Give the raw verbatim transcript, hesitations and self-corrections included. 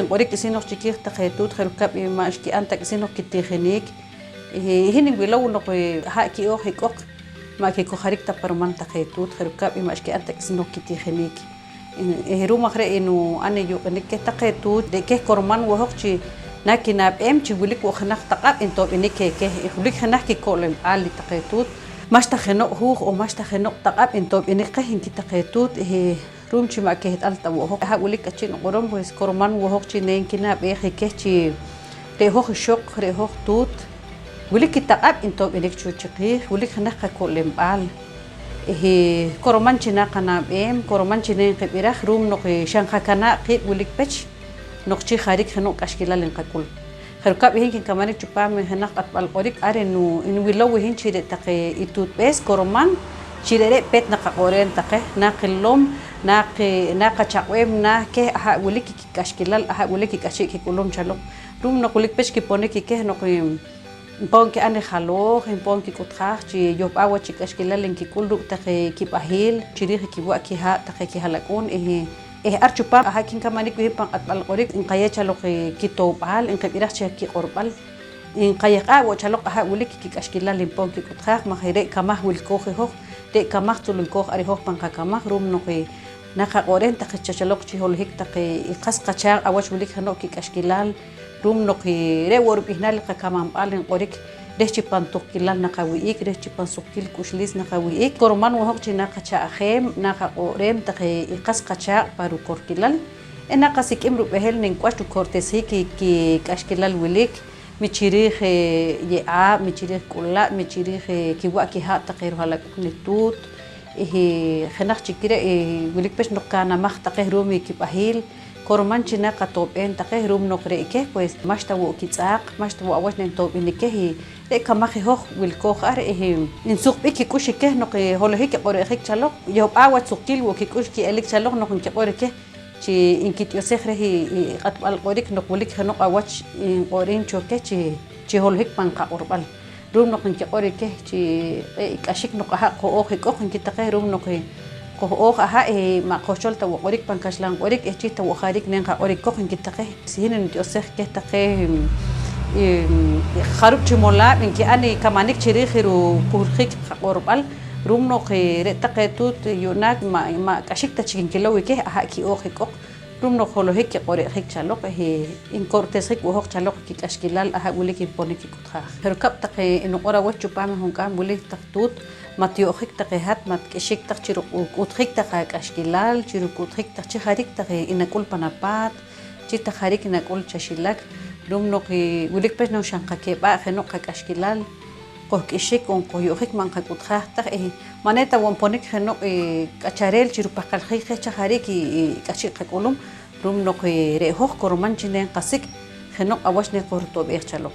Nq'orik k'isiinoq chikiij taqe tuut je' rukab' i ma' xki'an ta k'isiinoq kitijinik. Eh, hin nwilow noq, eh, aha' ki'ooj ik'oq ma' kikojarik ta pa ruman taqe tuut je' rukab' i ma' xki'an ta k'isiinoq kitijinik. Eh, ru'um aj re' nu'an i yuq'unik keh taqe tuut, re' keh korman wo' hoq chi naa kinab'eem chi wilik wo' jenaj taq'ab' nto'b'inik keh keh, eh, wilik jenaj kiko'lemb'al i taqe tuut. Ma'xta jeno'q huuj on ma'xta jeno'q taq'ab' nto'b'inik qeh, nki taqe tuut, eh, ru'um chi ma' keht'al ta wo' hoq. Aha' wilik k'ahchi' nuq'orom, pues, korman wo' hoq chi neen kinab'eej i keh chi re' hoj ixoq, re' hoj tuut, wilik kitaq'ab' nto'b'inik cho chiqiij, wilik jenaj qako'lemb'al. Eh, koroman chi naa qanab'eem, koroman chi neen qib'iraj, ru'um noq, eh, xa nqakanaa' qiib' wilik pech noq chi jariik jeno'q k'axkilal nqak'ul. Je' rukab' i hin kinkamanik chupaam i jenaj q'atb'al q'orik, ar nu-, nwilow i hin chi re' taqe i tuutb'ees koroman chi re're' peet naqaq'o'reem taqe, naa qilom, naa qi-, naa qachaq'weem, naa keh aha' wilik i kik'axkilal, aha' wilik i k'ahchi' kik'ulum chaloq. Ru'um noq wilik pech kiponik i keh noq, eh, npon ki'an i jalooj, npon kik'uhtjaj chi yohb'al wach i k'axkilal nkik'ul ruuk' taqe kib'ahiil chiriij i kiwa' kihaa' taqe kihaa'lak'uun, eh, eh, ar chupaam aha' kinkamanik wii' pan q'atb'al q'orik, nqayeew chaloq, eh, kitowb'al, nqib'iraj chi kiq'orb'al, nqayehq'aa' wo' chaloq aha' wilik i kik'axkilal npon kik'uhtjaj, maj re' kamaj wilkooj i hoj, re' kamaj tz'ulunkooj ar i hoj pan qakamaj, ru'um noq, eh, naqaq'o'reem taqe chachaloq chi holohik taqe i qas qachaaq' awach wilik jeno'q kik'axkilal, ru'um noq, eh, re' wo' rib'ihnaal i qakamanb'al nq'orik reh chi pan tuqkilal naqawih'ik, reh chi pan suqkiil k'uxliis naqawih'ik. Koroman wo' hoq chi naa qacha'jeem, naa qaq'o'reem taqe i qas qachaaq' pa rukorkilal, eh, naa qasik'im rub'eheel nik' wach ruko'rsesjiik i kik'axkilal wilik, mi chiriij, eh, ye'aab', mi chiriij k'ulaab', mi chiriij, eh, kiwa' kihaa' taqe ruhaa'lak'uun i tuut, eh, jenaj chik re', eh, wilik pech noq kanamaj taqe ru'um i kib'ahiil. Koroman chi naa qato'b'eem taqe ru'um noq re' keh, pues, ma'xta wo' kitz'aaq, ma'xta wo' awach nto'b'inik keh, i re' kamaj i hoj wilkooj ar, eh, nsuqb'ik kik'ux i keh noq, eh, holohik kiq'ore'jik chaloq, yohb'al wach suqkiil wo' kik'ux ki'elik chaloq noq nkiq'or i keh chi nkitioxej reh i, i q'atb'al q'orik noq wilik jeno'q awach nq'o'riin cho keh chi, chi holohik pan qaq'orb'al. Ru'um noq nkiq'or i keh chi k'axik noq aha' qoh'ooj ik'oq, nki taqe, ru'um noq qoh'ooj aha', eh, ma' qohchol ta wo' q'orik pan kaxlan q'orik, eh, chi ta wo' jariik neen qaq'or ik'oq, nki taqe. Si hin nitioxej keh taqe, em, em, jarub' chi molaab' nki'an i kamanik chiriij i rupuhljik qaq'orb'al, ru'um noq, eh, re' taqe tuut yu'naak ma', ma' k'axik ta chik nkilow i keh, aha' ki'ooj ik'oq. Ru'um noq holohik kiq'ore'jik chaloq, eh, nko'rtesjik wo' hoq chaloq kik'axkilal, aha' wilik nponik kik'uhtjaj. Je' rukab' taqe nuq'or awach chupaam i junk'aam wili taq tuut, ma' tiyo'jik taqe hat, ma' tik'ixik taq chi ruk'uhtjik taq ak'axkilal, chi ruk'uhtjik taq chi jariik taqe i nak'ul pan apaat, chi taq jariik nak'ul chaxilak, ru'um noq, eh, wilik pech noq xa nqakeb'aa' jeno'q qak'axkilal, qohk'ixik on qohyo'jik ma' nqak'uhtjaj ta, eh, ma' ne ta wo' nponik jeno'q, eh, k'achareel chi rupahqaljiik qeh chajariik i, i k'ahchi' qak'ulum, ru'um noq, eh, re' hoj koroman chi ne nqasik' jeno'q awach ne qohrutob'eej chaloq.